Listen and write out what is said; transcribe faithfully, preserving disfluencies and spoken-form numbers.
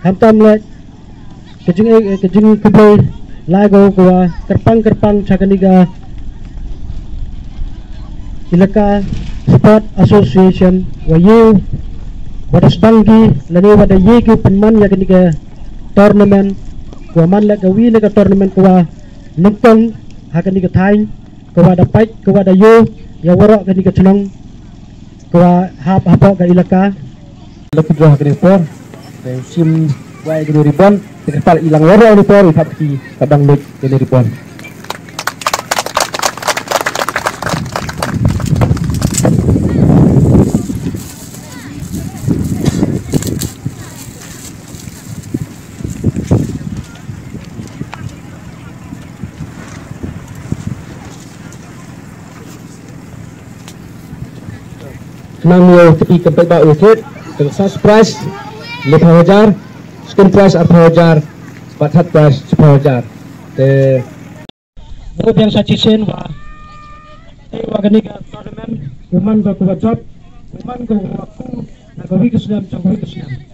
Khamtam leh ka jing, ka jingkhublei lai ko ka wa kyrpang kyrpang cha kani ka Elaka Sport Association wa ïa wa da sdang ki lane wa da ïa ki pynman ïa kani ka tournament, wa man leh ka wi na ka tournament ka wa nyngkong ha kani ka thaiñ, ka wa da pait, ka wa da ïa ïa waroh kani ka chnong, ka wa hap hapoh ka Elaka. Lucky draw ha kani ka por. Te sim wai kani ribbon. Te ka tal ilang waroh ni por i thap ki ka dang lut kani ribbon. Khnang ïa u kti ka bad ba u kit, ka first prize liphew hajar, second prize arphew hajar, bad third prize shiphew hajar. Te. Bro biang sa chisien wa. Te wa kani ka tournament, u man ka kuwa jop, u man ka kuwa ku, na ka wi ka snem, jong ka wi ka snem.